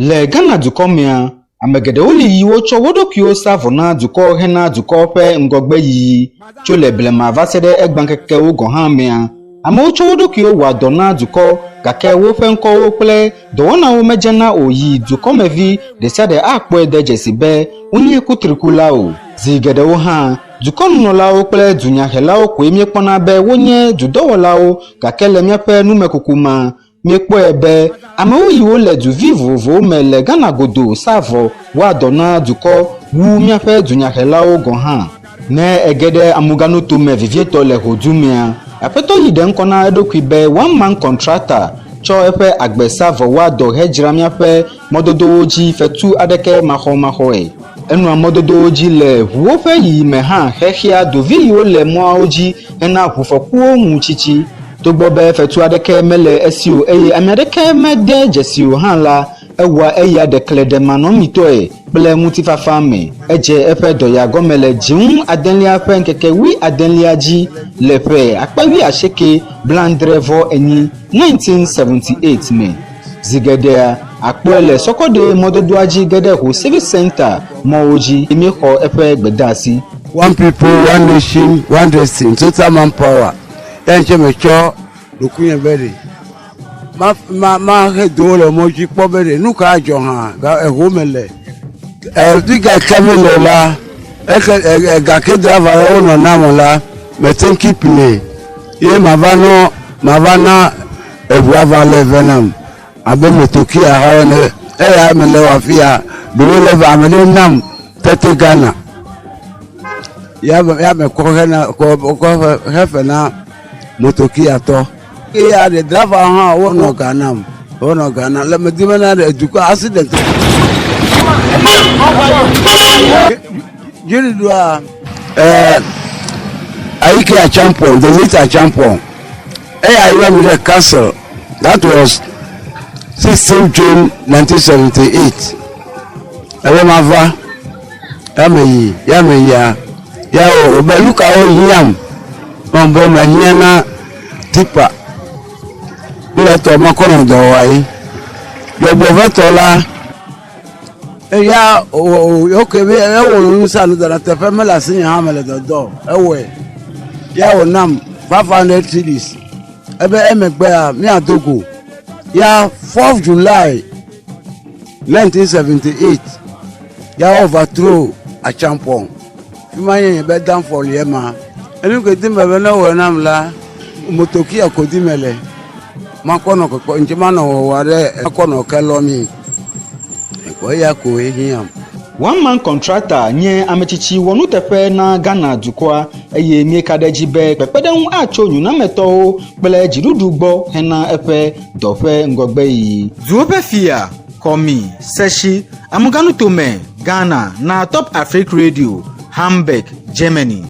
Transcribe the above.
Le Ghana dukɔ mea, ame geɖewo li yi wotsɔ wo ɖokuiwo sa vɔ na dukɔ hena dukɔ ƒe ŋgɔgbeyiyi. Tso le blema va se ɖe egbãŋkekewo gɔ̃ hã mea, amewo tsɔ wo ɖokuiwo wɔa dɔ na dukɔ gake woƒe ŋkɔwo kple dɔwɔnawo medzena o yi dukɔmevi ɖesiaɖe akpɔe de dzesi be wonye kutrikula o. Zi geɖewo hã, dukɔnunɔlawo kple dunyahelawo koe míekpɔna be wonye dudɔwɔlawo gake le míaƒe numekuku mea, Míekpɔe be amewo yiwo le duvi vovovowo me le Ghana godoo saa vɔ wɔa dɔ na dukɔ wu míaƒe dunyahelawo gɔ̃ hã. Ne ege ɖe amuganutome vevietɔ le Hodu mea, aƒetɔ yi ɖe ŋkɔ na eɖokui be One Man Contractor tsɔ eƒe agbe sa vɔ wɔa dɔ hedzra míaƒe mɔdodowo dzi fetu aɖeke maxɔmaxɔe. Enɔa mɔdodowo dzi le ʋuwo ƒe yiyime hã xexea dovi yiwo le mɔawo dzi hena ʋufɔkuwo ŋu tsitsi. Togbɔ be fetu aɖeke mele esi o eye ame aɖeke mede dzesii o hã la, ewɔa eya ɖekleɖemanɔmitɔe kple ŋutifafa me. Edze eƒe dɔya gɔme le Dziŋu adelia ƒe ŋkeke wuiadelia dzi le ƒe akpe wuiasieke blaadre-vɔ-enyi, 1978, me. Zi geɖea, àkpɔe le Sɔkɔɖe mɔdodoa dzi ge ɖe Ho Civic Centre mɔwo dzi míexɔ eƒe gbedeasi. One people, one nation, one destiny, total manpower. Eya ŋuti metsɔ ɖokuinye be ɖe ma ma mahe do le mɔ dzi kpɔ be ɖe nu ka adzɔ hã ga eho mele. Efi gake mele la, eke gake driver wonɔ nam la, mete keep nɛ ye mava nɔ mava na eʋua va le ve nam abe motokia ha ene. Eya mele wɔ afi ya ɖewo le va ame ɖe nam tete Ghana. Ya me ya me kɔ hena kɔ kɔ hefe na motokia tɔ. Eya ɖe driver hã wonɔ ga nam wonɔ ga nam le medi bena ɖe dukɔ accident. Dziɖuɖua ɛɛ Ayike Acheampong, the late Acheampong. Eya yɔ mi ɖe castle. That was 16 June 1978. Ebe mava ya me yi ya me yia ya o be nu kawo hiãm mɔ be mehiã na tipa kple etɔ mekɔ nɔ dɔ wɔa yi. Gbɔgbɔvetɔ la eya o o ok be ewɔ nu sia nu dɔ teƒe mele asinye hã mele dɔdɔ ewɔe ya wònam 500 cedis ebe emegbea míado go ya 4 July 1978 ya overthrow Acheampong fi ma nye nye be downfall ye ma enu ke dim be ne wɔe nam la motokia ko di mele makɔ nɔ kɔkɔ ŋuti manɔ wɔwɔ ɖe makɔ nɔ ke lɔ mi ekpɔ eya koe hiãm. One Man Contractor nye ame tsitsi wɔnuteƒe na Ghana dukɔa eye míeka ɖe edzi be kpekpeɖeŋu atso nyonametɔwo kple dziɖuɖu gbɔ hena eƒe dɔ ƒe ŋgɔgbeyiyi. Duwo ƒe fia, Kɔmi, Seshie, Amuganutome, Ghana na Top Afrique Radio, Hamburg, Germany.